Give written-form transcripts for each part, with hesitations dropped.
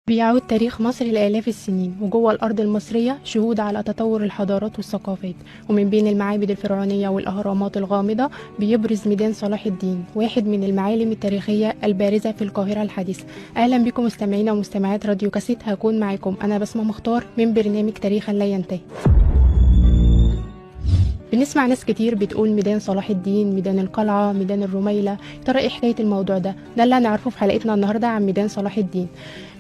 بيعود تاريخ مصر لآلاف السنين، وجوه الأرض المصرية شهود على تطور الحضارات والثقافات. ومن بين المعابد الفرعونية والأهرامات الغامضة بيبرز ميدان صلاح الدين، واحد من المعالم التاريخية البارزة في القاهرة الحديثة. أهلا بكم مستمعينا ومستمعات راديو كاسيت، هكون معاكم أنا بسمة مختار من برنامج تاريخا لا ينتهي. بنسمع ناس كتير بتقول ميدان صلاح الدين، ميدان القلعة، ميدان الرميلة. ترى ايه حكاية الموضوع ده؟ ده اللي هنعرفه في حلقتنا النهاردة عن ميدان صلاح الدين.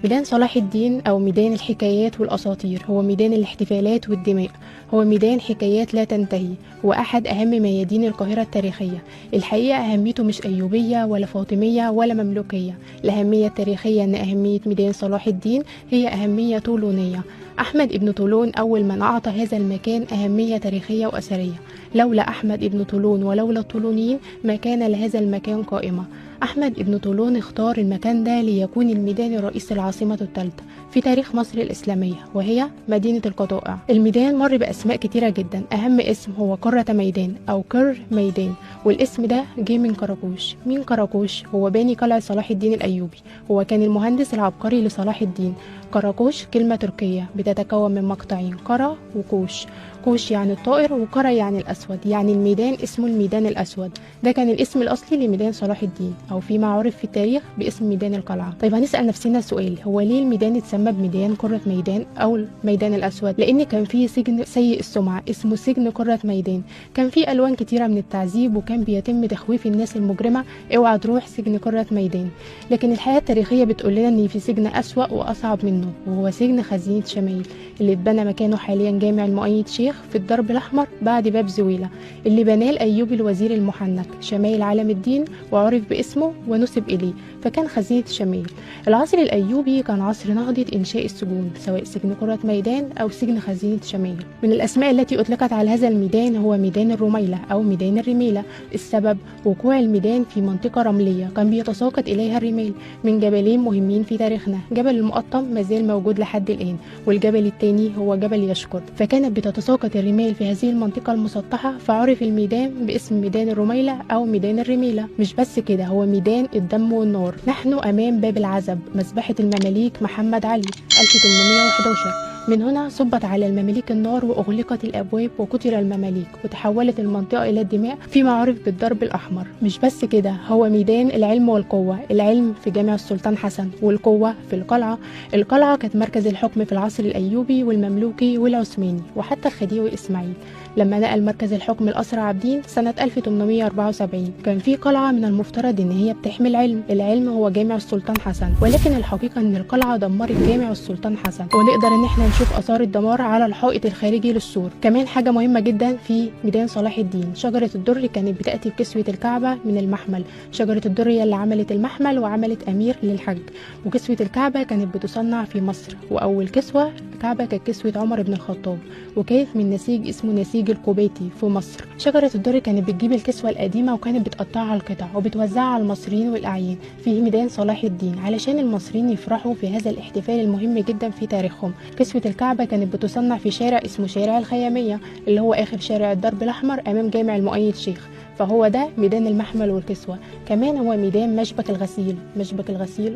ميدان صلاح الدين أو ميدان الحكايات والأساطير، هو ميدان الاحتفالات والدماء، هو ميدان حكايات لا تنتهي، هو أحد أهم ميادين القاهرة التاريخية. الحقيقة أهميته مش أيوبية ولا فاطمية ولا مملوكية، الأهمية التاريخية أن أهمية ميدان صلاح الدين هي أهمية طولونية. أحمد ابن طولون أول من أعطى هذا المكان أهمية تاريخية وأثرية. لولا أحمد ابن طولون ولولا الطولونيين ما كان لهذا المكان قائمة. أحمد ابن طولون اختار المكان ده ليكون الميدان الرئيسي العاصمة الثالثة في تاريخ مصر الإسلامية، وهي مدينة القطائع. الميدان مر بأسماء كتيرة جدا، أهم اسم هو قرة ميدان أو كر ميدان، والاسم ده جه من قراقوش. مين قراقوش؟ هو باني قلعة صلاح الدين الأيوبي، هو كان المهندس العبقري لصلاح الدين. قراقوش كلمة تركية بتتكون من مقطعين، قرا وكوش. كوش يعني الطائر، وقرا يعني الأسود، يعني الميدان اسمه الميدان الأسود. ده كان الاسم الأصلي لميدان صلاح الدين، أو فيما عرف في التاريخ باسم ميدان القلعة. طيب هنسأل نفسنا سؤال، هو ليه الميدان اتسمى بميدان قرة ميدان أو الميدان الأسود؟ لأن كان فيه سجن سيء السمعة اسمه سجن قرة ميدان، كان فيه ألوان كتيرة من التعذيب، وكان بيتم تخويف الناس المجرمة اوعى تروح سجن قرة ميدان. لكن الحياة التاريخية بتقول لنا إن في سجن أسوأ وأصعب منه، وهو سجن خزينة شمايل اللي اتبنى مكانه حاليا جامع المؤيد شيخ في الدرب الأحمر بعد باب زويلة، اللي بناه الأيوبي الوزير المحنك شمايل علم الدين، وعرف باسمه ونسب إليه، فكان خزينة شمايل. العصر الأيوبي كان عصر نهضة إنشاء السجون، سواء سجن قرة ميدان أو سجن خزينة شمايل. من الأسماء التي أطلقت على هذا الميدان هو ميدان الرميلة أو ميدان الرميلة. السبب وقوع الميدان في منطقة رملية كان بيتساقط إليها الرمال من جبلين مهمين في تاريخنا، جبل المقطم مازال موجود لحد الآن، والجبل الثاني هو جبل يشكر. فكانت بتتساقط الرمال في هذه المنطقة المسطحة، فعرف الميدان باسم ميدان الرميلة أو ميدان الرميلة. مش بس كده، هو ميدان الدم والنار. نحن أمام باب العزب، مذبحة المماليك محمد علي 1811. من هنا صبت على المماليك النار وأغلقت الأبواب وقتل المماليك، وتحولت المنطقة إلى الدماء فيما عرف بالضرب الأحمر. مش بس كده، هو ميدان العلم والقوة. العلم في جامع السلطان حسن، والقوة في القلعة. القلعة كانت مركز الحكم في العصر الأيوبي والمملوكي والعثماني وحتى الخديوي إسماعيل لما نقل مركز الحكم الأسرى عابدين سنة 1874. كان في قلعة من المفترض إن هي بتحمي العلم، العلم هو جامع السلطان حسن، ولكن الحقيقة إن القلعة دمرت جامع السلطان حسن، ونقدر إن احنا نشوف آثار الدمار على الحائط الخارجي للسور. كمان حاجة مهمة جدا في ميدان صلاح الدين، شجرة الدر كانت بتأتي بكسوة الكعبة من المحمل. شجرة الدر هي اللي عملت المحمل وعملت أمير للحج، وكسوة الكعبة كانت بتصنع في مصر، وأول كسوة الكعبة كانت كسوة عمر بن الخطاب، وكانت من نسيج اسمه نسيج القباتي في مصر. شجرة الدر كانت بتجيب الكسوة القديمة وكانت بتقطعها على القطع وبتوزعها على المصريين والأعيان في ميدان صلاح الدين علشان المصريين يفرحوا في هذا الاحتفال المهم جدا في تاريخهم. كسوة الكعبة كانت بتصنع في شارع اسمه شارع الخيامية، اللي هو آخر شارع الدرب الأحمر أمام جامع المؤيد شيخ، فهو ده ميدان المحمل والكسوة. كمان هو ميدان مشبك الغسيل. مشبك الغسيل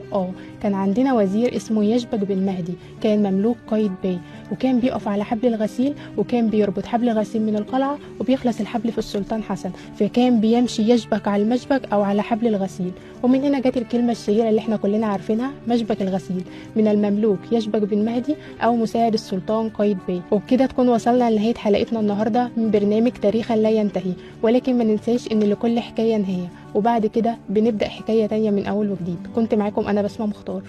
كان عندنا وزير اسمه يشبك بن مهدي، كان مملوك قايد باي، وكان بيقف على حبل الغسيل، وكان بيربط حبل الغسيل من القلعة وبيخلص الحبل في السلطان حسن، فكان بيمشي يشبك على المشبك أو على حبل الغسيل. ومن هنا جت الكلمة الشهيرة اللي احنا كلنا عارفينها، مشبك الغسيل، من المملوك يشبك بن مهدي أو مساعد السلطان قايد باي. وبكده تكون وصلنا لنهاية حلقتنا النهاردة من برنامج تاريخا لا ينتهي، ولكن ما ننساش ان لكل حكاية نهاية، وبعد كده بنبدأ حكاية تانية من أول وجديد. كنت معاكم أنا بسمة مختار.